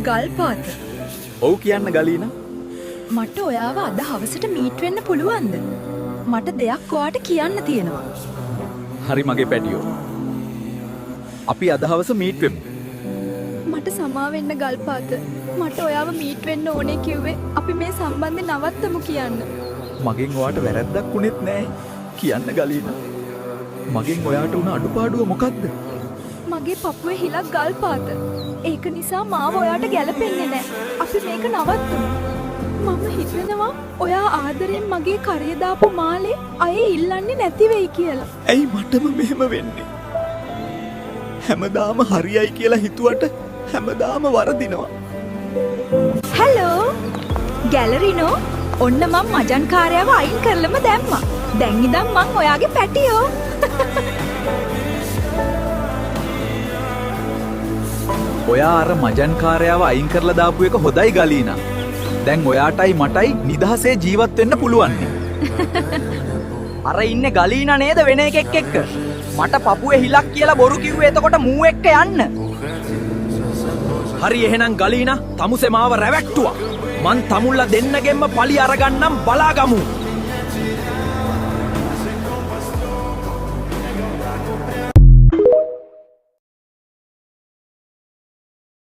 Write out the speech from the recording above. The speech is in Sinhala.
ගල්පාත. ඔව් කියන්න ගලීනා. මට ඔයාව අද හවසට මීට් වෙන්න පුළුවන්ද? මට දෙයක් ඔයාට කියන්න තියෙනවා. හරි මගේ පැටියෝ. අපි අද හවස මීට් වෙමු. මට සමා වෙන්න ගල්පාත. මට ඔයාව මීට් වෙන්න ඕනේ කිව්වේ අපි මේ සම්බන්ධය නවත්තමු කියන්න. මගෙන් ඔයාට වැරැද්දක් වුණෙත් නෑ. කියන්න ගලීනා. මගෙන් ඔයාට වුණ අඩුපාඩුව මොකද්ද? මගේ පපුවේ හිලක් ගල්පාත. ඒක නිසා මාව ඔයාට ගැලපෙන්නේ නෑ. අපි මේක නවත්තමු. මම හිතනවා ඔයා ආදරෙන් මගේ කරේ දාපු මාලේ අයෙ ඉල්ලන්නේ නැති වෙයි කියලා. ඇයි මටම මෙහෙම වෙන්නේ? හැමදාම හරියයි කියලා හිතුවට හැමදාම වරදිනවා. හැලෝ ගැලරිනෝ, ඔන්න මං මජන් කාරයාව අයින් කරලම දැම්මා. දැන් ඉඳන් මං ඔයාගේ පැටියෝ. ඔයා අර මජන් කාරයාව අයින් කරලා දාපු එක හොදයි ගලීනා. දැන් ඔයාටයි මටයි නිදහසේ ජීවත් වෙන්න පුළුවන්. අර ඉන්නේ ගලීනා නේද වෙන එකෙක් එක්ක? මට පපුවේ හිලක් කියලා බොරු කිව්වේ එතකොට මූ එක්ක යන්න. හරි එහෙනම් ගලීනා, තමුසේ මාව රැවැට්ටුවා. මං තමුල්ලා දෙන්නගෙන්ම පලි අරගන්නම්, බලාගමු.